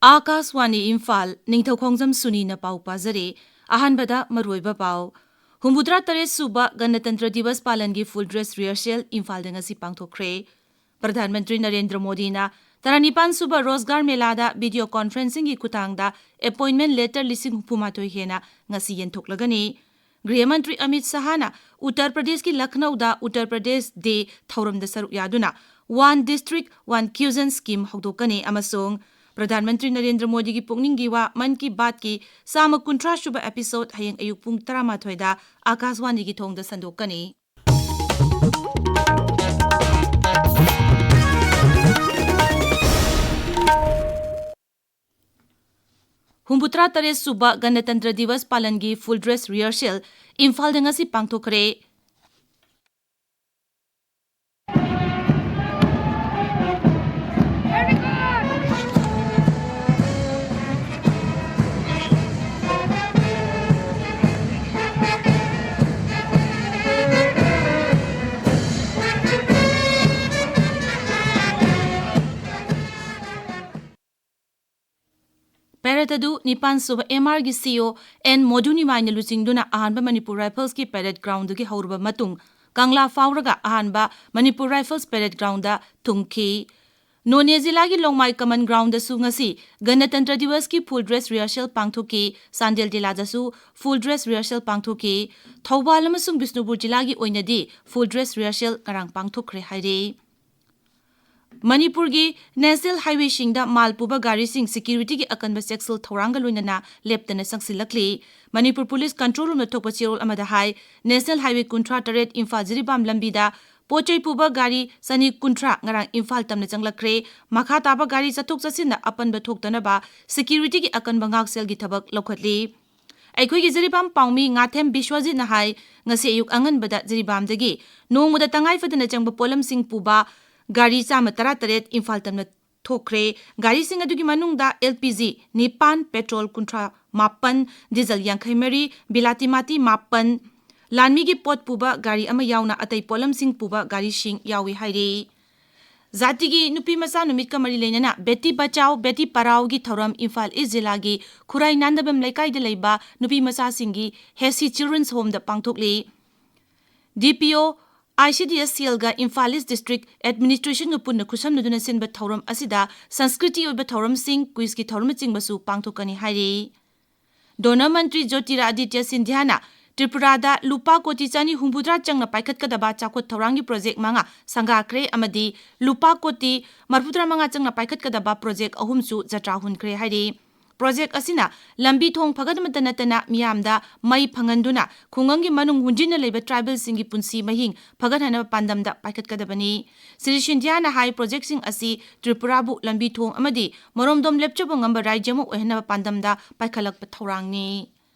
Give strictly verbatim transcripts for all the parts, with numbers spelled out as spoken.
ꯑꯥꯀꯥꯁꯋꯥꯅꯤ ꯏꯝꯐꯥꯜ, ꯅꯤꯡꯊꯧꯈꯣꯡꯖꯝ ꯁꯨꯅꯤꯅ ꯄꯥꯎ ꯄꯥꯖꯔꯦ꯫ ꯑꯍꯥꯟꯕꯗ ꯃꯔꯨꯑꯣꯏꯕ ꯄꯥꯎ꯫ ꯍꯨꯝꯐꯨꯇꯔꯥ ꯇꯔꯦꯠ ꯁꯨꯕ ꯒꯅꯇꯟꯇ꯭ꯔ ꯗꯤꯕꯁ ꯄꯥꯂꯟꯒꯤ full dress rehearsal ꯏꯝꯐꯥꯜꯗ ꯉꯁꯤ ꯄꯥꯡꯊꯣꯛꯈ꯭ꯔꯦ꯫ ꯄ꯭ꯔꯙꯥꯟ ꯃꯟꯇ꯭ꯔꯤ ꯅꯔꯦꯟꯗ꯭ꯔ ꯃꯣꯗꯤꯅ ꯇꯔꯥꯅꯤꯄꯥꯟ ꯁꯨꯕ ꯔꯣꯖꯒꯥꯔ ꯃꯦꯂꯥꯗ video conferencingꯒꯤ ꯈꯨꯠꯊꯥꯡꯗ appointment letter ꯂꯤꯁꯤꯡ ꯍꯨꯝꯐꯨ ꯃꯥꯊꯣꯏ ꯍꯦꯟꯅ ꯉꯁꯤ ꯌꯦꯟꯊꯣꯛꯂꯒꯅꯤ꯫ ꯒ꯭ꯔꯤꯍ ꯃꯟꯇ꯭ꯔꯤ ꯑꯃꯤꯠ ꯁꯍꯥꯅ ꯎꯠꯇꯔ ꯄ꯭ꯔꯗꯦꯁꯀꯤ ꯂꯈꯅꯧꯗ ꯎꯠꯇꯔ ꯄ꯭ꯔꯗꯦꯁ ꯗꯦ ꯊꯧꯔꯝꯗ ꯁꯔꯨꯛ ꯌꯥꯗꯨꯅ One District One Cuisine scheme ꯍꯧꯗꯣꯛꯀꯅꯤ ꯑꯃꯁꯨꯡ ꯄ꯭ꯔꯙꯥꯟ ꯃꯟꯇ꯭ꯔꯤ ꯅꯔꯦꯟꯗ꯭ꯔ ꯃꯣꯗꯤꯒꯤ ꯄꯨꯛꯅꯤꯡꯒꯤ ꯋꯥ ꯃꯟ ꯀꯤ ꯕꯥꯠꯀꯤ ꯆꯥꯝꯃ ꯀꯨꯟꯊ꯭ꯔꯥ ꯁꯨꯕ episode ꯍꯌꯦꯡ ꯑꯌꯨꯛ ꯄꯨꯡ ꯇꯔꯥꯃꯥꯊꯣꯏꯗ ꯑꯥꯀꯥꯁꯋꯥꯅꯤꯒꯤ ꯊꯣꯡꯗ ꯁꯟꯗꯣꯛꯀꯅꯤ꯫ ꯍꯨꯝꯐꯨꯇꯔꯥ ꯇꯔꯦꯠ ꯁꯨꯕ ꯒꯅꯇꯟꯇ꯭ꯔ ꯗꯤꯕꯁ ꯄꯥꯂꯟꯒꯤ full dress rehearsal ꯏꯝꯐꯥꯜꯗ ꯉꯁꯤ ꯄꯥꯡꯊꯣꯛꯈ꯭ꯔꯦ꯫ Parade ꯑꯗꯨ ꯅꯤꯄꯥꯟ ꯁꯨꯕ M R ꯒꯤ C O N ꯃꯣꯗꯨꯅꯤꯃꯥꯏꯅ ꯂꯨꯆꯤꯡꯗꯨꯅ ꯑꯍꯥꯟꯕ ꯃꯅꯤꯄꯨꯔ ꯔꯥꯏꯐꯜꯁꯀꯤ parade ground ꯗꯒꯤ ꯍꯧꯔꯕ ꯃꯇꯨꯡ, ꯀꯪꯂꯥ ꯐꯥꯎꯔꯒ ꯑꯍꯥꯟꯕ ꯃꯅꯤꯄꯨꯔ ꯔꯥꯏꯐꯜꯁ parade ground ꯗ ꯊꯨꯡꯈꯤ꯫ ꯅꯣꯅꯦ ꯖꯤꯂꯥꯒꯤ ꯂꯣꯡꯃꯥꯏ common ground ꯗꯁꯨ ꯉꯁꯤ ꯒꯅꯇꯟꯇ꯭ꯔ ꯗꯤꯕꯁꯀꯤ full dress rehearsal ꯄꯥꯡꯊꯣꯛꯈꯤ꯫ ꯆꯥꯟꯗꯦꯜ ꯖꯤꯂꯥꯗꯁꯨ full dress rehearsal ꯄꯥꯡꯊꯣꯛꯈꯤ꯫ ꯊꯧꯕꯥꯜ ꯑꯃꯁꯨꯡ ꯕꯤꯁꯅꯨꯄꯨꯔ ꯖꯤꯂꯥꯒꯤ ꯑꯣꯏꯅꯗꯤ full dress rehearsal ꯉꯔꯥꯡ ꯄꯥꯡꯊꯣꯛꯈ꯭ꯔꯦ ꯍꯥꯏꯔꯤ꯫ ꯃꯅꯤꯄꯨꯔꯒꯤ national highway ꯁꯤꯡꯗ ꯃꯥꯜ ꯄꯨꯕ ꯒꯥꯔꯤꯁꯤꯡ security ꯒꯤ ꯑꯀꯟꯕ ꯆꯦꯛꯁꯤꯜ ꯊꯧꯔꯥꯡꯒ ꯂꯣꯏꯅꯅ ꯂꯦꯞꯇꯅ ꯆꯪꯁꯤꯜꯂꯛꯂꯤ꯫ ꯃꯅꯤꯄꯨꯔ police control room ꯅ ꯊꯣꯛꯄ ꯆꯦꯔꯣꯜ ꯑꯃꯗ ꯍꯥꯏ, national highway ꯀꯨꯟꯊ꯭ꯔꯥ ꯇꯔꯦꯠ ꯏꯝꯐꯥꯜ ꯖꯤꯔꯤꯕꯥꯝ ꯂꯝꯕꯤꯗ ꯄꯣꯠ ꯆꯩ ꯄꯨꯕ ꯒꯥꯔꯤ ꯆꯅꯤ ꯀꯨꯟꯊ꯭ꯔꯥ ꯉꯔꯥꯡ ꯏꯝꯐꯥꯜ ꯇꯝꯅ ꯆꯪꯂꯛꯈ꯭ꯔꯦ꯫ ꯃꯈꯥ ꯇꯥꯕ ꯒꯥꯔꯤ ꯆꯠꯊꯣꯛ ꯆꯠꯁꯤꯟꯗ ꯑꯄꯟꯕ ꯊꯣꯛꯇꯅꯕ security ꯒꯤ ꯑꯀꯟꯕ ꯉꯥꯛꯁꯦꯜꯒꯤ ꯊꯕꯛ ꯂꯧꯈꯠꯂꯤ꯫ ꯑꯩꯈꯣꯏꯒꯤ ꯖꯤꯔꯤꯕꯥꯝ ꯄꯥꯎꯃꯤ ꯉꯥꯊꯦꯝ ꯕꯤꯁ꯭ꯋꯖꯤꯠꯅ ꯍꯥꯏ, ꯉꯁꯤ ꯑꯌꯨꯛ ꯑꯉꯟꯕꯗ ꯖꯤꯔꯤꯕꯥꯝꯗꯒꯤ ꯅꯣꯡꯃꯗ ꯇꯉꯥꯏ ꯐꯗꯅ ꯆꯪꯕ ꯄꯣꯠꯂꯝꯁꯤꯡ ꯄꯨꯕ ꯒꯥꯔꯤ ꯆꯥꯝꯃ ꯇꯔꯥ ꯇꯔꯦꯠ ꯏꯝꯐꯥꯜ ꯇꯝꯅ ꯊꯣꯛꯈ꯭ꯔꯦ꯫ ꯒꯥꯔꯤꯁꯤꯡ ꯑꯗꯨꯒꯤ ꯃꯅꯨꯡꯗ L P G ꯅꯤꯄꯥꯟ, petrol ꯀꯨꯟꯊ꯭ꯔꯥ ꯃꯥꯄꯟ, diesel ꯌꯥꯡꯈꯩ ꯃꯔꯤ, ꯕꯤꯂꯥꯇꯤ ꯃꯥꯇꯤ ꯃꯥꯄꯟ, ꯂꯥꯟꯃꯤꯒꯤ ꯄꯣꯠ ꯄꯨꯕ ꯒꯥꯔꯤ ꯑꯃ ꯌꯥꯎꯅ ꯑꯇꯩ ꯄꯣꯠꯂꯝꯁꯤꯡ ꯄꯨꯕ ꯒꯥꯔꯤꯁꯤꯡ ꯌꯥꯎꯏ ꯍꯥꯏꯔꯤ꯫ ꯖꯥꯇꯤꯒꯤ ꯅꯨꯄꯤ ꯃꯆꯥ ꯅꯨꯃꯤꯠꯀ ꯃꯔꯤ ꯂꯩꯅꯅ ꯕꯦꯇꯤ ꯕꯆꯥꯎ ꯕꯦꯇꯤ ꯄꯔꯥꯎꯒꯤ ꯊꯧꯔꯝ ꯏꯝꯐꯥꯜ ꯏꯁ ꯖꯤꯂꯥꯒꯤ ꯈꯨꯔꯥꯏ ꯅꯥꯟꯗꯕꯝ ꯂꯩꯀꯥꯏꯗ ꯂꯩꯕ ꯅꯨꯄꯤ ꯃꯆꯥꯁꯤꯡꯒꯤ ꯍꯦꯁꯤ ꯆꯤꯜꯗ꯭ꯔꯦꯟꯁ ꯍꯣꯝꯗ ꯄꯥꯡꯊꯣꯛꯂꯤ꯫ ꯗꯤ ꯄꯤ ꯑꯣ, I C D S ꯁꯦꯜꯒ Imphal is district ꯑꯦꯗꯃꯤꯅꯤꯁꯇ꯭ꯔꯦꯁꯟꯒ ꯄꯨꯟꯅ ꯈꯨꯠꯁꯝꯅꯗꯨꯅ ꯁꯤꯟꯕ ꯊꯧꯔꯝ ꯑꯁꯤꯗ ꯁꯪꯁꯀ꯭ꯔꯤꯇꯤ ꯑꯣꯏꯕ ꯊꯧꯔꯝꯁꯤꯡ, ꯀ꯭ꯋꯤꯖꯀꯤ ꯊꯧꯔꯝꯅꯆꯤꯡꯕꯁꯨ ꯄꯥꯡꯊꯣꯛꯀꯅꯤ ꯍꯥꯏꯔꯤ꯫ ꯙꯣꯅ ꯃꯟꯇ꯭ꯔꯤ ꯖꯣꯇꯤꯔꯥꯗꯤꯇ꯭ꯌ ꯁꯤꯟꯙ꯭ꯌꯥꯅ ꯇ꯭ꯔꯤꯄꯨꯔꯥꯗ ꯂꯨꯄꯥ ꯀꯣꯇꯤ ꯆꯅꯤ ꯍꯨꯝꯐꯨꯇꯔꯥ ꯆꯪꯅ ꯄꯥꯏꯈꯠꯀꯗꯕ ꯆꯥꯎꯈꯠ ꯊꯧꯔꯥꯡꯒꯤ ꯄ꯭ꯔꯣꯖꯦꯛ ꯃꯉꯥ ꯁꯪꯒꯥꯈ꯭ꯔꯦ ꯑꯃꯗꯤ ꯂꯨꯄꯥ ꯀꯣꯇꯤ ꯃꯔꯤꯐꯨꯇꯔꯥ ꯃꯉꯥ ꯆꯪꯅ ꯄꯥꯏꯈꯠꯀꯗꯕ ꯄ꯭ꯔꯣꯖꯦꯛ ꯑꯍꯨꯝꯁꯨ ꯖꯇ꯭ꯔꯥ ꯍꯨꯟꯈ꯭ꯔꯦ ꯍꯥꯏꯔꯤ꯫ ꯄ꯭ꯔꯣꯖꯦꯛ ꯑꯁꯤꯅ ꯂꯝꯕꯤ ꯊꯣꯡ ꯐꯒꯠꯄꯇ ꯅꯠꯇꯅ ꯃꯤꯌꯥꯝꯗ ꯃꯩ ꯐꯪꯍꯟꯗꯨꯅ ꯈꯨꯡꯒꯪꯒꯤ ꯃꯅꯨꯡ ꯍꯨꯟꯖꯤꯟꯅ ꯂꯩꯕ ꯇ꯭ꯔꯥꯏꯕꯦꯜꯁꯤꯡꯒꯤ ꯄꯨꯟꯁꯤ ꯃꯍꯤꯡ ꯐꯒꯠꯍꯟꯅꯕ ꯄꯥꯟꯗꯝꯗ ꯄꯥꯏꯈꯠꯀꯗꯕꯅꯤ꯫ ꯁ꯭ꯔꯤ ꯁꯤꯟꯙꯤꯌꯥꯅ ꯍꯥꯏ, ꯄ꯭ꯔꯣꯖꯦꯛꯁꯤꯡ ꯑꯁꯤ ꯇ꯭ꯔꯤꯄꯨꯔꯥꯕꯨ ꯂꯝꯕꯤ ꯊꯣꯡ ꯑꯃꯗꯤ ꯃꯔꯣꯝꯗꯣꯝ ꯂꯦꯞꯆꯕ ꯉꯝꯕ ꯔꯥꯖ꯭ꯌ ꯑꯃ ꯑꯣꯏꯍꯟꯅꯕ ꯄꯥꯟꯗꯝꯗ ꯄꯥꯏꯈꯠꯂꯛꯄ ꯊꯧꯔꯥꯡꯅꯤ꯫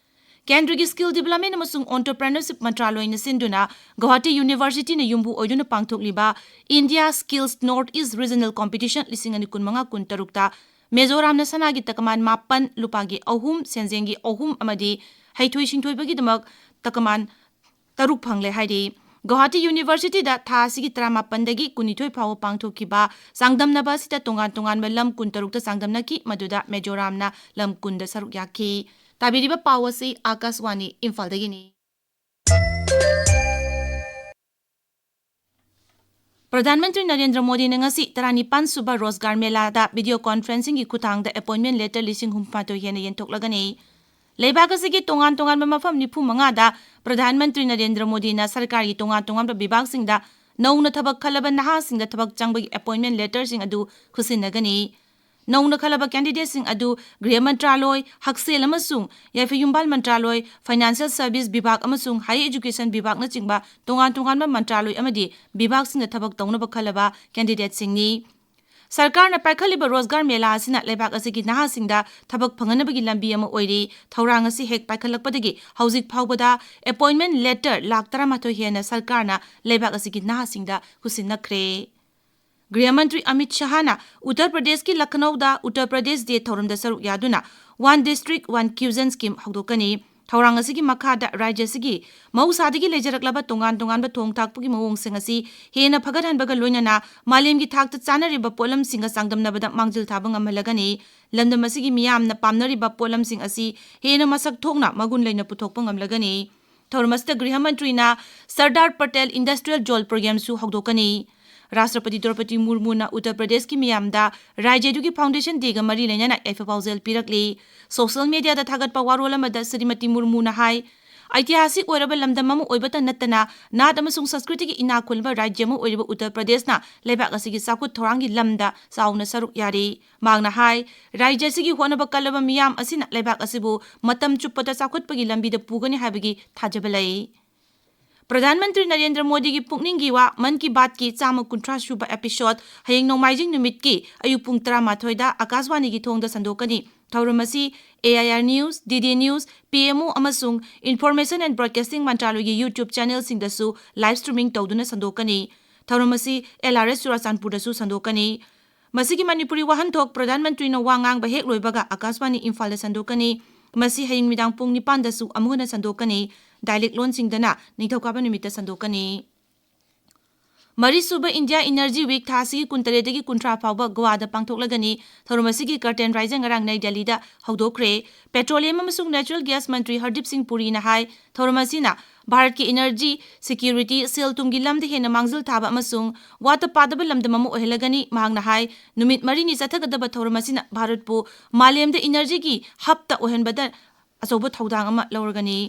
ꯀꯦꯟꯗ꯭ꯔꯒꯤ ꯁ꯭ꯀꯤꯜ ꯗꯤꯕꯦꯂꯞꯃꯦꯟ ꯑꯃꯁꯨꯡ ꯑꯣꯟꯇꯔꯄ꯭ꯔꯦꯅꯔꯁꯤꯞ ꯃꯟꯇ꯭ꯔꯥꯂꯣꯏꯅ ꯁꯤꯟꯗꯨꯅ ꯒꯧꯍꯥꯇꯤ ꯌꯨꯅꯤꯚꯔꯁꯤꯇꯤꯅ ꯌꯨꯝꯕꯨ ꯑꯣꯏꯗꯨꯅ ꯄꯥꯡꯊꯣꯛꯂꯤꯕ India skills north east regional competition ꯂꯤꯁꯤꯡ ꯑꯅꯤ ꯀꯨꯟꯃꯉꯥ ꯀꯨꯟꯇꯔꯨꯛꯇ ꯃꯤꯖꯣꯔꯥꯝꯅ ꯁꯅꯥꯒꯤ ꯇꯀꯃꯥꯟ ꯃꯥꯄꯟ, ꯂꯨꯄꯥꯒꯤ ꯑꯍꯨꯝ, ꯁꯦꯟꯖꯦꯡꯒꯤ ꯑꯍꯨꯝ ꯑꯃꯗꯤ ꯍꯩꯊꯣꯏ ꯁꯤꯡꯊꯣꯏꯕꯒꯤꯗꯃꯛ ꯇꯀꯃꯥꯟ ꯇꯔꯨꯛ ꯐꯪꯂꯦ ꯍꯥꯏꯔꯤ꯫ ꯒꯧꯍꯥꯇꯤ ꯌꯨꯅꯤꯚꯔꯁꯤꯇꯤꯗ ꯊꯥ ꯑꯁꯤꯒꯤ ꯇꯔꯥꯃꯥꯄꯟꯗꯒꯤ ꯀꯨꯟꯅꯤꯊꯣꯏ ꯐꯥꯎꯕ ꯄꯥꯡꯊꯣꯛꯈꯤꯕ ꯆꯥꯡꯗꯝꯅꯕ ꯑꯁꯤꯗ ꯇꯣꯉꯥꯟ ꯇꯣꯉꯥꯟꯕ ꯂꯝ ꯀꯨꯟꯇꯔꯨꯛꯇ ꯆꯥꯡꯗꯝꯅꯈꯤ, ꯃꯗꯨꯗ ꯃꯤꯖꯣꯔꯥꯝꯅ ꯂꯝ ꯀꯨꯟꯗ ꯁꯔꯨꯛ ꯌꯥꯈꯤ꯫ ꯇꯥꯕꯤꯔꯤꯕ ꯄꯥꯎ ꯑꯁꯤ ꯑꯥꯀꯥꯁꯋꯥꯅꯤ ꯏꯝꯐꯥꯜꯗꯒꯤꯅꯤ꯫ ꯄ꯭ꯔꯙꯥꯟ ꯃꯟꯇ꯭ꯔꯤ ꯅꯔꯦꯟꯗ꯭ꯔ ꯃꯣꯗꯤꯅ ꯉꯁꯤ ꯇꯔꯥꯅꯤꯄꯥꯟ ꯁꯨꯕ ꯔꯣꯖꯒꯥꯔ ꯃꯦꯂꯥꯗ ꯚꯤꯗꯤꯑꯣ ꯀꯣꯟꯐꯔꯦꯟꯁꯤꯡꯒꯤ ꯈꯨꯠꯊꯥꯡꯗ ꯑꯦꯄꯣꯏꯟꯃꯦꯟ ꯂꯦꯇꯔ ꯂꯤꯁꯤꯡ ꯍꯨꯝꯐꯨ ꯃꯥꯊꯣꯏ ꯍꯦꯟꯅ ꯌꯦꯟꯊꯣꯛꯂꯒꯅꯤ꯫ ꯂꯩꯕꯥꯛ ꯑꯁꯤꯒꯤ ꯇꯣꯉꯥꯟ ꯇꯣꯉꯥꯟꯕ ꯃꯐꯝ ꯅꯤꯐꯨ ꯃꯉꯥꯗ ꯄ꯭ꯔꯙꯥꯟ ꯃꯟꯇ꯭ꯔꯤ ꯅꯔꯦꯟꯗ꯭ꯔ ꯃꯣꯗꯤꯅ ꯁꯔꯀꯥꯔꯒꯤ ꯇꯣꯉꯥꯟ ꯇꯣꯉꯥꯟꯕ ꯕꯤꯚꯥꯒꯁꯤꯡꯗ ꯅꯧꯅ ꯊꯕꯛ ꯈꯜꯂꯕ ꯅꯍꯥꯁꯤꯡꯗ ꯊꯕꯛ ꯆꯪꯕꯒꯤ ꯑꯦꯄꯣꯏꯟꯃꯦꯟ ꯂꯦꯇꯔꯁꯤꯡ ꯑꯗꯨ ꯈꯨꯠꯁꯤꯟꯅꯒꯅꯤ꯫ ꯅꯧꯅ ꯈꯜꯂꯕ ꯀꯦꯟꯗꯤꯗꯦꯠꯁꯤꯡ ꯑꯗꯨ ꯒ꯭ꯔꯤꯍ ꯃꯟꯇ꯭ꯔꯥꯂꯣꯏ, ꯍꯛꯁꯦꯜ ꯑꯃꯁꯨꯡ ꯌꯥꯏꯐ ꯌꯨꯝꯕꯥꯜ ꯃꯟꯇ꯭ꯔꯥꯂꯣꯏ, ꯐꯥꯏꯅꯥꯟꯁꯤꯌꯦꯜ ꯁꯔꯚꯤꯁ ꯕꯤꯚꯥꯒ ꯑꯃꯁꯨꯡ ꯍꯥꯌꯔ ꯑꯦꯖꯨꯀꯦꯁꯟ ꯕꯤꯚꯥꯒꯅꯆꯤꯡꯕ ꯇꯣꯉꯥꯟ ꯇꯣꯉꯥꯟꯕ ꯃꯟꯇ꯭ꯔꯥꯂꯣꯏ ꯑꯃꯗꯤ ꯕꯤꯚꯥꯒꯁꯤꯡꯗ ꯊꯕꯛ ꯇꯧꯅꯕ ꯈꯜꯂꯕ ꯀꯦꯟꯗꯤꯗꯦꯠꯁꯤꯡꯅꯤ꯫ ꯁꯔꯀꯥꯔꯅ ꯄꯥꯏꯈꯠꯂꯤꯕ ꯔꯣꯖꯒꯥꯔ ꯃꯦꯂꯥ ꯑꯁꯤꯅ ꯂꯩꯕꯥꯛ ꯑꯁꯤꯒꯤ ꯅꯍꯥꯁꯤꯡꯗ ꯊꯕꯛ ꯐꯪꯍꯟꯅꯕꯒꯤ ꯂꯝꯕꯤ ꯑꯃ ꯑꯣꯏꯔꯤ꯫ ꯊꯧꯔꯥꯡ ꯑꯁꯤ ꯍꯦꯛ ꯄꯥꯏꯈꯠꯂꯛꯄꯗꯒꯤ ꯍꯧꯖꯤꯛ ꯐꯥꯎꯕꯗ ꯑꯦꯄꯣꯏꯟꯃꯦꯟ ꯂꯦꯇꯔ ꯂꯥꯈ ꯇꯔꯥꯃꯥꯊꯣꯏ ꯍꯦꯟꯅ ꯁꯔꯀꯥꯔꯅ ꯂꯩꯕꯥꯛ ꯑꯁꯤꯒꯤ ꯅꯍꯥꯁꯤꯡꯗ ꯈꯨꯠꯁꯤꯟꯅꯈ꯭ꯔꯦ꯫ ꯒ꯭ꯔꯤꯍ ꯃꯟꯇ꯭ꯔꯤ ꯑꯃꯤꯠ ꯁꯍꯥꯅ ꯎꯠꯇꯔ ꯄ꯭ꯔꯗꯦꯁꯀꯤ ꯂꯈꯅꯧꯗ ꯎꯠꯇꯔ ꯄ꯭ꯔꯗꯦꯁ ꯗꯦ ꯊꯧꯔꯝꯗ ꯁꯔꯨꯛ ꯌꯥꯗꯨꯅ One District One Cuisine Scheme ꯍꯧꯗꯣꯛꯀꯅꯤ꯫ ꯊꯧꯔꯥꯡ ꯑꯁꯤꯒꯤ ꯃꯈꯥꯗ ꯔꯥꯖ꯭ꯌ ꯑꯁꯤꯒꯤ ꯃꯍꯧꯁꯥꯗꯒꯤ ꯂꯩꯖꯔꯛꯂꯕ ꯇꯣꯉꯥꯟ ꯇꯣꯉꯥꯟꯕ ꯊꯣꯡ ꯊꯥꯛꯄꯒꯤ ꯃꯑꯣꯡꯁꯤꯡ ꯑꯁꯤ ꯍꯦꯟꯅ ꯐꯒꯠꯍꯟꯕꯒ ꯂꯣꯏꯅꯅ ꯃꯥꯂꯦꯝꯒꯤ ꯊꯥꯛꯇ ꯆꯥꯅꯔꯤꯕ ꯄꯣꯠꯂꯝꯁꯤꯡꯒ ꯆꯥꯡꯗꯝꯅꯕꯗ ꯃꯥꯡꯖꯤꯜ ꯊꯥꯕ ꯉꯝꯍꯜꯂꯒꯅꯤ꯫ ꯂꯝꯗꯝ ꯑꯁꯤꯒꯤ ꯃꯤꯌꯥꯝꯅ ꯄꯥꯝꯅꯔꯤꯕ ꯄꯣꯠꯂꯝꯁꯤꯡ ꯑꯁꯤ ꯍꯦꯟꯅ ꯃꯁꯛ ꯊꯣꯛꯅ ꯃꯒꯨꯟ ꯂꯩꯅ ꯄꯨꯊꯣꯛꯄ ꯉꯝꯂꯒꯅꯤ꯫ ꯊꯧꯔꯝ ꯑꯁꯤꯗ ꯒ꯭ꯔꯤꯍ ꯃꯟꯇ꯭ꯔꯤꯅ ꯁꯔꯗꯥꯔ ꯄꯇꯦꯜ ꯏꯟꯗꯁꯇ꯭ꯔꯤꯌꯦꯜ ꯖꯣꯟ ꯄ꯭ꯔꯣꯒ꯭ꯔꯥꯝꯁꯨ ꯍꯧꯗꯣꯛꯀꯅꯤ꯫ ꯔꯥꯁꯇ꯭ꯔꯄꯇꯤ ꯗ꯭ꯔꯧꯄꯗꯤ ꯃꯨꯔꯃꯨꯅ ꯎꯠꯇꯔ ꯄ꯭ꯔꯗꯦꯁꯀꯤ ꯃꯤꯌꯥꯝꯗ ꯔꯥꯖ꯭ꯌꯗꯨꯒꯤ ꯐꯥꯎꯟꯗꯦꯁꯟ ꯗꯦꯒ ꯃꯔꯤ ꯂꯩꯅꯅ ꯌꯥꯏꯐ ꯄꯥꯎꯖꯦꯜ ꯄꯤꯔꯛꯂꯤ꯫ ꯁꯣꯁꯤꯌꯦꯜ ꯃꯤꯗꯤꯌꯥꯗ ꯊꯥꯒꯠꯄ ꯋꯥꯔꯣꯜ ꯑꯃꯗ ꯁ꯭ꯔꯤꯃꯇꯤ ꯃꯨꯔꯃꯨꯅ ꯍꯥꯏ, ꯑꯩꯇꯤꯍꯥꯁꯤꯛ ꯑꯣꯏꯔꯕ ꯂꯝꯗꯝ ꯑꯃ ꯑꯣꯏꯕꯇ ꯅꯠꯇꯅ ꯅꯥꯠ ꯑꯃꯁꯨꯡ ꯁꯪꯁꯀ꯭ꯔꯤꯇꯤꯒꯤ ꯏꯅꯥꯛ ꯈꯨꯟꯕ ꯔꯥꯖ꯭ꯌ ꯑꯃ ꯑꯣꯏꯔꯤꯕ ꯎꯠꯇꯔ ꯄ꯭ꯔꯗꯦꯁꯅ ꯂꯩꯕꯥꯛ ꯑꯁꯤꯒꯤ ꯆꯥꯎꯈꯠ ꯊꯧꯔꯥꯡꯒꯤ ꯂꯝꯗ ꯆꯥꯎꯅ ꯁꯔꯨꯛ ꯌꯥꯔꯤ꯫ ꯃꯍꯥꯛꯅ ꯍꯥꯏ, ꯔꯥꯖ꯭ꯌ ꯑꯁꯤꯒꯤ ꯍꯣꯠꯅꯕ ꯀꯜꯂꯕ ꯃꯤꯌꯥꯝ ꯑꯁꯤꯅ ꯂꯩꯕꯥꯛ ꯑꯁꯤꯕꯨ ꯃꯇꯝ ꯆꯨꯞꯄꯗ ꯆꯥꯎꯈꯠꯄꯒꯤ ꯂꯝꯕꯤꯗ ꯄꯨꯒꯅꯤ ꯍꯥꯏꯕꯒꯤ ꯊꯥꯖꯕ ꯂꯩ꯫ ꯄ꯭ꯔꯙꯥꯟ ꯃꯟꯇ꯭ꯔꯤ ꯅꯔꯦꯟꯗ꯭ꯔ ꯃꯣꯗꯤꯒꯤ ꯄꯨꯛꯅꯤꯡꯒꯤ ꯋꯥ ꯃꯟ ꯀꯤ ꯕꯥꯠꯀꯤ ꯆꯥꯝꯃ ꯀꯨꯟꯊ꯭ꯔꯥ ꯁꯨꯕ episode ꯍꯌꯦꯡ ꯅꯣꯡꯃꯥꯏꯖꯤꯡ ꯅꯨꯃꯤꯠꯀꯤ ꯑꯌꯨꯛ ꯄꯨꯡ ꯇꯔꯥꯃꯥꯊꯣꯏꯗ ꯑꯥꯀꯥꯁꯕꯥꯅꯤꯒꯤ ꯊꯣꯡꯗ ꯁꯟꯗꯣꯛꯀꯅꯤ꯫ ꯊꯧꯔꯝ ꯑꯁꯤ AIR News, DD News, PMO ꯑꯃꯁꯨꯡ Information and Broadcasting ꯃꯟꯇ꯭ꯔꯥꯂꯣꯏꯒꯤ YouTube channelꯁꯤꯡꯗꯁꯨ live streaming ꯇꯧꯗꯨꯅ ꯁꯟꯗꯣꯛꯀꯅꯤ꯫ ꯊꯧꯔꯝ ꯑꯁꯤ LRS ꯆꯨꯔꯥꯆꯥꯟꯄꯨꯔꯗꯁꯨ ꯁꯟꯗꯣꯛꯀꯅꯤ꯫ ꯃꯁꯤꯒꯤ ꯃꯅꯤꯄꯨꯔꯤ ꯋꯥꯍꯟꯊꯣꯛ ꯄ꯭ꯔꯙꯥꯟ ꯃꯟꯇ꯭ꯔꯤꯅ ꯋꯥ ꯉꯥꯡꯕ ꯍꯦꯛ ꯂꯣꯏꯕꯒ ꯑꯥꯀꯥꯁꯕꯥꯅꯤ ꯏꯝꯐꯥꯜꯗ ꯁꯟꯗꯣꯛꯀꯅꯤ꯫ ꯃꯁꯤ ꯍꯌꯦꯡ ꯅꯨꯃꯤꯗꯥꯡ ꯄꯨꯡ ꯅꯤꯄꯥꯟꯗꯁꯨ ꯑꯃꯨꯛ ꯍꯟꯅ ꯁꯟꯗꯣꯛꯀꯅꯤ꯫ Dialect ꯂꯣꯟꯁꯤꯡꯗꯅ ꯅꯤꯡꯊꯧꯀꯥꯕ ꯅꯨꯃꯤꯠꯇ ꯁꯟꯗꯣꯛꯀꯅꯤ꯫ ꯃꯔꯤꯁꯨꯕ India Energy Week ꯊꯥ ꯑꯁꯤꯒꯤ ꯀꯨꯟꯇꯔꯦꯠꯇꯒꯤ ꯀꯨꯟꯊ꯭ꯔꯥ ꯐꯥꯎꯕ ꯒꯣꯋꯥꯗ ꯄꯥꯡꯊꯣꯛꯂꯒꯅꯤ꯫ ꯊꯧꯔꯝ ꯑꯁꯤꯒꯤ curtain raising ꯉꯔꯥꯡ ꯅꯩ ꯗꯦꯜꯂꯤꯗ ꯍꯧꯗꯣꯛꯈ꯭ꯔꯦ꯫ Petroleum ꯑꯃꯁꯨꯡ Natural Gas ꯃꯟꯇ꯭ꯔꯤ ꯍꯔꯗꯤꯞ ꯁꯤꯡ ꯄꯨꯔꯤꯅ ꯍꯥꯏ, ꯊꯧꯔꯝ ꯑꯁꯤꯅ ꯚꯥꯔꯠꯀꯤ energy security, ꯁꯦꯜ ꯊꯨꯝꯒꯤ ꯂꯝꯗ ꯍꯦꯟꯅ ꯃꯥꯡꯖꯤꯜ ꯊꯥꯕ ꯑꯃꯁꯨꯡ ꯋꯥꯠꯇ ꯄꯥꯗꯕ ꯂꯝꯗꯝ ꯑꯃ ꯑꯣꯏꯍꯜꯂꯒꯅꯤ꯫ ꯃꯍꯥꯛꯅ ꯍꯥꯏ, ꯅꯨꯃꯤꯠ ꯃꯔꯤꯅꯤ ꯆꯠꯊꯒꯗꯕ ꯊꯧꯔꯝ ꯑꯁꯤꯅ ꯚꯥꯔꯠꯄꯨ ꯃꯥꯂꯦꯝꯗ energyꯒꯤ hubꯇ ꯑꯣꯏꯍꯟꯕꯗ ꯑꯆꯧꯕ ꯊꯧꯗꯥꯡ ꯑꯃ ꯂꯧꯔꯒꯅꯤ꯫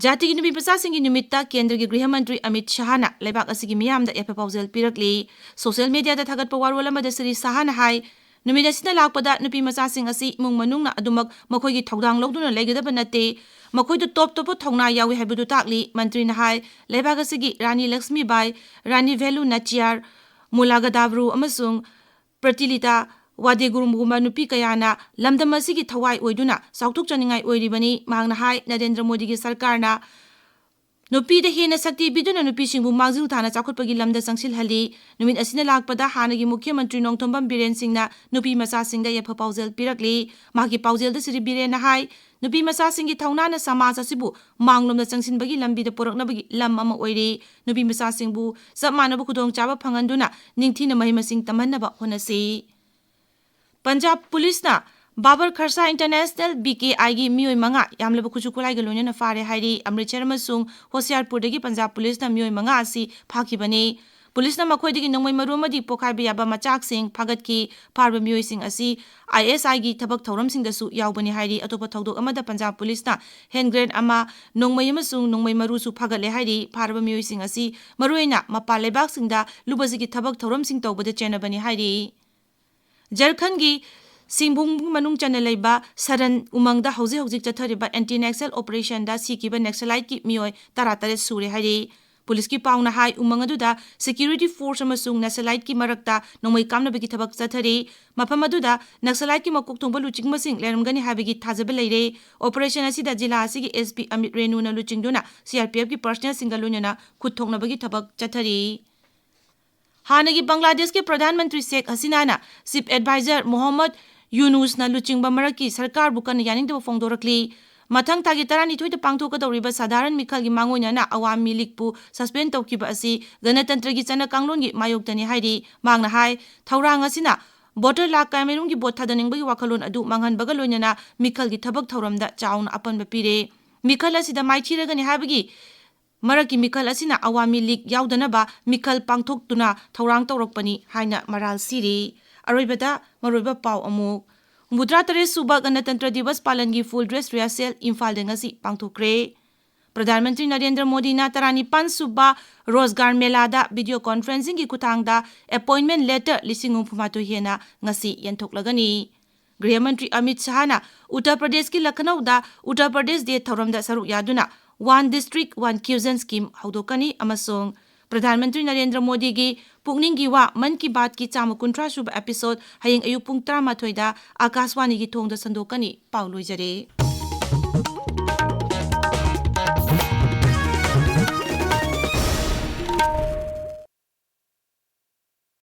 ꯖꯥꯇꯤꯒꯤ ꯅꯨꯄꯤ ꯃꯆꯥꯁꯤꯡꯒꯤ ꯅꯨꯃꯤꯠꯇ ꯀꯦꯟꯗ꯭ꯔꯒꯤ ꯒ꯭ꯔꯤꯍ ꯃꯟꯇ꯭ꯔꯤ ꯑꯃꯤꯠ ꯁꯍꯥꯅ ꯂꯩꯕꯥꯛ ꯑꯁꯤꯒꯤ ꯃꯤꯌꯥꯝꯗ ꯌꯥꯏꯐ ꯄꯥꯎꯖꯦꯜ ꯄꯤꯔꯛꯂꯤ꯫ Social mediaꯗ ꯊꯥꯒꯠꯄ ꯋꯥꯔꯣꯜ ꯑꯃꯗ ꯁ꯭ꯔꯤ ꯁꯍꯥꯅ ꯍꯥꯏ, ꯅꯨꯃꯤꯠ ꯑꯁꯤꯅ ꯂꯥꯛꯄꯗ ꯅꯨꯄꯤ ꯃꯆꯥꯁꯤꯡ ꯑꯁꯤ ꯏꯃꯨꯡ ꯃꯅꯨꯡꯅ ꯑꯗꯨꯃꯛ ꯃꯈꯣꯏꯒꯤ ꯊꯧꯗꯥꯡ ꯂꯧꯗꯨꯅ ꯂꯩꯒꯗꯕ ꯅꯠꯇꯦ, ꯃꯈꯣꯏꯗ ꯇꯣꯞ ꯇꯣꯞꯄ ꯊꯧꯅꯥ ꯌꯥꯎꯏ ꯍꯥꯏꯕꯗꯨ ꯇꯥꯛꯂꯤ꯫ ꯃꯟꯇ꯭ꯔꯤꯅ ꯍꯥꯏ, ꯂꯩꯕꯥꯛ ꯑꯁꯤꯒꯤ ꯔꯥꯅꯤ ꯂꯛꯁꯃꯤꯕꯥꯏ, ꯔꯥꯅꯤ ꯚꯦꯂꯨ ꯅꯥꯆꯤꯌꯥꯔ, ꯃꯨꯂꯥ ꯒꯗꯥꯕ꯭ꯔꯨ ꯑꯃꯁꯨꯡ ꯄ꯭ꯔꯇꯤꯂꯤꯇꯥ ꯋꯥꯗꯦꯒꯨꯔꯨꯝꯒꯨꯝꯕ ꯅꯨꯄꯤ ꯀꯌꯥꯅ ꯂꯝꯗꯝ ꯑꯁꯤꯒꯤ ꯊꯋꯥꯏ ꯑꯣꯏꯗꯨꯅ ꯆꯥꯎꯊꯣꯛꯆꯅꯤꯡꯉꯥꯏ ꯑꯣꯏꯔꯤꯕꯅꯤ꯫ ꯃꯍꯥꯛꯅ ꯍꯥꯏ, ꯅꯔꯦꯟꯗ꯭ꯔ ꯃꯣꯗꯤꯒꯤ ꯁꯔꯀꯥꯔꯅ ꯅꯨꯄꯤꯗ ꯍꯦꯟꯅ ꯁꯛꯇꯤ ꯄꯤꯗꯨꯅ ꯅꯨꯄꯤꯁꯤꯡꯕꯨ ꯃꯥꯡꯖꯤꯜ ꯊꯥꯅ ꯆꯥꯎꯈꯠꯄꯒꯤ ꯂꯝꯗ ꯆꯪꯁꯤꯜꯍꯜꯂꯤ꯫ ꯅꯨꯃꯤꯠ ꯑꯁꯤꯅ ꯂꯥꯛꯄꯗ ꯍꯥꯟꯅꯒꯤ ꯃꯨꯈ꯭ꯌ ꯃꯟꯇ꯭ꯔꯤ ꯅꯣꯡꯊꯣꯝꯕꯝ ꯕꯤꯔꯦꯟ ꯁꯤꯡꯅ ꯅꯨꯄꯤ ꯃꯆꯥꯁꯤꯡꯗ ꯌꯥꯏꯐ ꯄꯥꯎꯖꯦꯜ ꯄꯤꯔꯛꯂꯤ꯫ ꯃꯍꯥꯛꯀꯤ ꯄꯥꯎꯖꯦꯜꯗ ꯁ꯭ꯔꯤ ꯕꯤꯔꯦꯟꯅ ꯍꯥꯏ, ꯅꯨꯄꯤ ꯃꯆꯥꯁꯤꯡꯒꯤ ꯊꯧꯅꯥꯅ ꯁꯃꯥꯖ ꯑꯁꯤꯕꯨ ꯃꯥꯡꯂꯣꯝꯗ ꯆꯪꯁꯤꯟꯕꯒꯤ ꯂꯝꯕꯤꯗ ꯄꯨꯔꯛꯅꯕꯒꯤ ꯂꯝ ꯑꯃ ꯑꯣꯏꯔꯤ꯫ ꯅꯨꯄꯤ ꯃꯆꯥꯁꯤꯡꯕꯨ ꯆꯞ ꯃꯥꯟꯅꯕ ꯈꯨꯗꯣꯡꯆꯥꯕ ꯐꯪꯍꯟꯗꯨꯅ ꯅꯤꯡꯊꯤꯅ ꯃꯍꯩ ꯃꯁꯤꯡ ꯇꯝꯍꯟꯅꯕ ꯍꯣꯠꯅꯁꯤ꯫ ꯄꯟꯖꯥꯕ ꯄꯨꯂꯤꯁꯅ ꯕꯥꯕꯔ ꯈꯔꯁꯥ ꯏꯟꯇꯔꯅꯦꯁꯅꯦꯜ, ꯕꯤ ꯀꯦ ꯑꯥꯏꯒꯤ ꯃꯤꯑꯣꯏ ꯃꯉꯥ ꯌꯥꯝꯂꯕ ꯈꯨꯠꯁꯨ ꯈꯨꯠꯂꯥꯏꯒ ꯂꯣꯏꯅꯅ ꯐꯥꯔꯦ ꯍꯥꯏꯔꯤ꯫ ꯑꯃ꯭ꯔꯤꯠꯁꯔ ꯑꯃꯁꯨꯡ ꯍꯣꯁꯤꯌꯥꯔꯄꯨꯔꯗꯒꯤ ꯄꯟꯖꯥꯕ ꯄꯨꯂꯤꯁꯅ ꯃꯤꯑꯣꯏ ꯃꯉꯥ ꯑꯁꯤ ꯐꯥꯈꯤꯕꯅꯤ꯫ ꯄꯨꯂꯤꯁꯅ ꯃꯈꯣꯏꯗꯒꯤ ꯅꯣꯡꯃꯩ ꯃꯔꯨ ꯑꯃꯗꯤ ꯄꯣꯈꯥꯏꯕ ꯌꯥꯕ ꯃꯆꯥꯛꯁꯤꯡ ꯐꯥꯒꯠꯈꯤ꯫ ꯐꯥꯔꯕ ꯃꯤꯑꯣꯏꯁꯤꯡ ꯑꯁꯤ ꯑꯥꯏ ꯑꯦꯁ ꯑꯥꯏꯒꯤ ꯊꯕꯛ ꯊꯧꯔꯝꯁꯤꯡꯗꯁꯨ ꯌꯥꯎꯕꯅꯤ ꯍꯥꯏꯔꯤ꯫ ꯑꯇꯣꯞꯄ ꯊꯧꯗꯣꯛ ꯑꯃꯗ ꯄꯟꯖꯥꯕ ꯄꯨꯂꯤꯁꯅ ꯍꯦꯟ ꯒ꯭ꯔꯦꯟ ꯑꯃ, ꯅꯣꯡꯃꯩ ꯑꯃꯁꯨꯡ ꯅꯣꯡꯃꯩ ꯃꯔꯨꯁꯨ ꯐꯥꯒꯠꯂꯦ ꯍꯥꯏꯔꯤ꯫ ꯐꯥꯔꯕ ꯃꯤꯑꯣꯏꯁꯤꯡ ꯑꯁꯤ ꯃꯔꯨꯑꯣꯏꯅ ꯃꯄꯥꯟ ꯂꯩꯕꯥꯛꯁꯤꯡꯗ ꯂꯨꯕꯁꯤꯒꯤ ꯊꯕꯛ ꯊꯧꯔꯝꯁꯤꯡ ꯇꯧꯕꯗ ꯆꯦꯟꯅꯕꯅꯤ ꯍꯥꯏꯔꯤ꯫ ꯖꯔꯈꯟꯒꯤ ꯁꯤꯡꯚꯨꯝ ꯃꯅꯨꯡ ꯆꯟꯅ ꯂꯩꯕ ꯁꯔꯟ ꯎꯃꯪꯗ ꯍꯧꯖꯤꯛ ꯍꯧꯖꯤꯛ ꯆꯠꯊꯔꯤꯕ ꯑꯦꯟꯇꯤ ꯅꯦꯛꯁꯦꯜ ꯑꯣꯄꯔꯦꯁꯟꯗ ꯁꯤꯈꯤꯕ ꯅꯦꯛꯁꯂꯥꯏꯠꯀꯤ ꯃꯤꯑꯣꯏ ꯇꯔꯥꯇꯔꯦꯠ ꯁꯨꯔꯦ ꯍꯥꯏꯔꯤ꯫ ꯄꯨꯂꯤꯁꯀꯤ ꯄꯥꯎꯅ ꯍꯥꯏ, ꯎꯃꯪ ꯑꯗꯨꯗ ꯁꯦꯀ꯭ꯌꯨꯔꯤꯇꯤ ꯐꯣꯔꯁ ꯑꯃꯁꯨꯡ ꯅꯛꯁꯂꯥꯏꯠꯀꯤ ꯃꯔꯛꯇ ꯅꯣꯡꯃꯩ ꯀꯥꯞꯅꯕꯒꯤ ꯊꯕꯛ ꯆꯠꯊꯔꯤ꯫ ꯃꯐꯝ ꯑꯗꯨꯗ ꯅꯛꯁꯂꯥꯏꯠꯀꯤ ꯃꯀꯣꯛ ꯊꯣꯡꯕ ꯂꯨꯆꯤꯡꯕꯁꯤꯡ ꯂꯩꯔꯝꯒꯅꯤ ꯍꯥꯏꯕꯒꯤ ꯊꯥꯖꯕ ꯂꯩꯔꯦ꯫ ꯑꯣꯄꯔꯦꯁꯟ ꯑꯁꯤꯗ ꯖꯤꯂꯥ ꯑꯁꯤꯒꯤ ꯑꯦꯁ ꯄꯤ ꯑꯃꯤꯠ ꯔꯦꯅꯨꯅ ꯂꯨꯆꯤꯡꯗꯨꯅ ꯁꯤ ꯑꯥꯔ ꯄꯤ ꯑꯦꯐꯀꯤ ꯄꯔꯁꯅꯦꯜꯁꯤꯡꯒ ꯂꯣꯏꯅꯅ ꯈꯨꯠ ꯊꯣꯛꯅꯕꯒꯤ ꯊꯕꯛ ꯆꯠꯊꯔꯤ꯫ ꯍꯥꯟꯅꯒꯤ ꯕꯪꯒ꯭ꯂꯥꯗꯦꯁꯀꯤ ꯄ꯭ꯔꯙꯥꯟ ꯃꯟꯇ꯭ꯔꯤ ꯁꯦꯈ ꯍꯁꯤꯅꯥꯅ ꯆꯤꯐ ꯑꯦꯗꯚꯥꯏꯖꯔ ꯃꯣꯍꯝꯃꯗ ꯌꯨꯅꯨꯁꯅ ꯂꯨꯆꯤꯡꯕ ꯃꯔꯛꯀꯤ ꯁꯔꯀꯥꯔꯕꯨ ꯀꯟꯅ ꯌꯥꯅꯤꯡꯗꯕ ꯐꯣꯡꯗꯣꯔꯛꯂꯤ꯫ ꯃꯊꯪ ꯊꯥꯒꯤ ꯇꯔꯥꯅꯤꯊꯣꯏꯗ ꯄꯥꯡꯊꯣꯛꯀꯗꯧꯔꯤꯕ ꯁꯥꯙꯥꯔꯟ ꯃꯤꯈꯜꯒꯤ ꯃꯥꯡꯑꯣꯏꯅꯅ ꯑꯋꯥꯃꯤ ꯂꯤꯒꯄꯨ ꯁꯁꯄꯦꯟ ꯇꯧꯈꯤꯕ ꯑꯁꯤ ꯒꯅꯇꯟꯇ꯭ꯔꯒꯤ ꯆꯠꯅ ꯀꯥꯡꯂꯣꯟꯒꯤ ꯃꯥꯌꯣꯛꯇꯅꯤ ꯍꯥꯏꯔꯤ꯫ ꯃꯍꯥꯛꯅ ꯍꯥꯏ, ꯊꯧꯔꯥꯡ ꯑꯁꯤꯅ ꯚꯣꯇꯔ ꯂꯥꯈ ꯀꯌꯥꯃꯔꯨꯝꯒꯤ ꯚꯣꯠ ꯊꯥꯗꯅꯤꯡꯕꯒꯤ ꯋꯥꯈꯜꯂꯣꯟ ꯑꯗꯨ ꯃꯥꯡꯍꯟꯕꯒ ꯂꯣꯏꯅꯅ ꯃꯤꯈꯜꯒꯤ ꯊꯕꯛ ꯊꯧꯔꯝꯗ ꯆꯥꯎꯅ ꯑꯄꯟꯕ ꯄꯤꯔꯦ꯫ ꯃꯤꯈꯜ ꯑꯁꯤꯗ ꯃꯥꯏꯊꯤꯔꯒꯅꯤ ꯍꯥꯏꯕꯒꯤ ꯃꯔꯛꯀꯤ ꯃꯤꯈꯜ ꯑꯁꯤꯅ ꯑꯋꯥꯃꯤ ꯂꯤꯒ ꯌꯥꯎꯗꯅꯕ ꯃꯤꯈꯜ ꯄꯥꯡꯊꯣꯛꯇꯨꯅ ꯊꯧꯔꯥꯡ ꯇꯧꯔꯛꯄꯅꯤ ꯍꯥꯏꯅ ꯃꯔꯥꯜ ꯁꯤꯔꯤ꯫ ꯑꯔꯣꯏꯕꯗ ꯃꯔꯨꯑꯣꯏꯕ ꯄꯥꯎ ꯑꯃꯨꯛ꯫ ꯍꯨꯝꯐꯨꯇꯔꯥ ꯇꯔꯦꯠ ꯁꯨꯕ ꯒꯅꯇꯟꯇ꯭ꯔ ꯗꯤꯕꯁ ꯄꯥꯂꯟꯒꯤ ꯐꯨꯜ ꯗ꯭ꯔꯦꯁ ꯔꯤꯍꯔꯁꯦꯜ ꯏꯝꯐꯥꯜꯗ ꯉꯁꯤ ꯄꯥꯡꯊꯣꯛꯈ꯭ꯔꯦ꯫ ꯄ꯭ꯔꯙꯥꯟ ꯃꯟꯇ꯭ꯔꯤ ꯅꯔꯦꯟꯗ꯭ꯔ ꯃꯣꯗꯤꯅ ꯇꯔꯥꯅꯤꯄꯥꯟ ꯁꯨꯕ ꯔꯣꯖꯒꯥꯔ ꯃꯦꯂꯥꯗ ꯚꯤꯗꯤꯑꯣ ꯀꯣꯟꯐꯔꯦꯟꯁꯤꯡꯒꯤ ꯈꯨꯠꯊꯥꯡꯗ ꯑꯦꯄꯣꯏꯟꯃꯦꯟ ꯂꯦꯇꯔ ꯂꯤꯁꯤꯡ ꯍꯨꯝꯐꯨ ꯃꯥꯊꯣꯏ ꯍꯦꯟꯅ ꯉꯁꯤ ꯌꯦꯟꯊꯣꯛꯂꯒꯅꯤ꯫ ꯒ꯭ꯔꯤꯍ ꯃꯟꯇ꯭ꯔꯤ ꯑꯃꯤꯠ ꯁꯍꯥꯅ ꯎꯠꯇꯔ ꯄ꯭ꯔꯗꯦꯁꯀꯤ ꯂꯈꯅꯧꯗ ꯎꯠꯇꯔ ꯄ꯭ꯔꯗꯦꯁ ꯗꯦ ꯊꯧꯔꯝꯗ ꯁꯔꯨꯛ ꯌꯥꯗꯨꯅ One District One Cuisine Scheme ꯍꯧꯗꯣꯛꯀꯅꯤ ꯑꯃꯁꯨꯡ ꯄ꯭ꯔꯙꯥꯟ ꯃꯟꯇ꯭ꯔꯤ ꯅꯔꯦꯟꯗ꯭ꯔ ꯃꯣꯗꯤꯒꯤ ꯄꯨꯛꯅꯤꯡꯒꯤ ꯋꯥ ꯃꯟ ꯀꯤ ꯕꯥꯠꯀꯤ ꯆꯥꯝꯃ ꯀꯨꯟꯊ꯭ꯔꯥ ꯁꯨꯕ ꯑꯦꯄꯤꯁꯣꯗ ꯍꯌꯦꯡ ꯑꯌꯨꯛ ꯄꯨꯡ ꯇꯔꯥꯃꯥꯊꯣꯏꯗ ꯑꯀꯥꯁꯋꯥꯅꯤꯒꯤ ꯊꯣꯡꯗ ꯁꯟꯗꯣꯛꯀꯅꯤ꯫ ꯄꯥꯎ ꯂꯣꯏꯖꯔꯦ꯫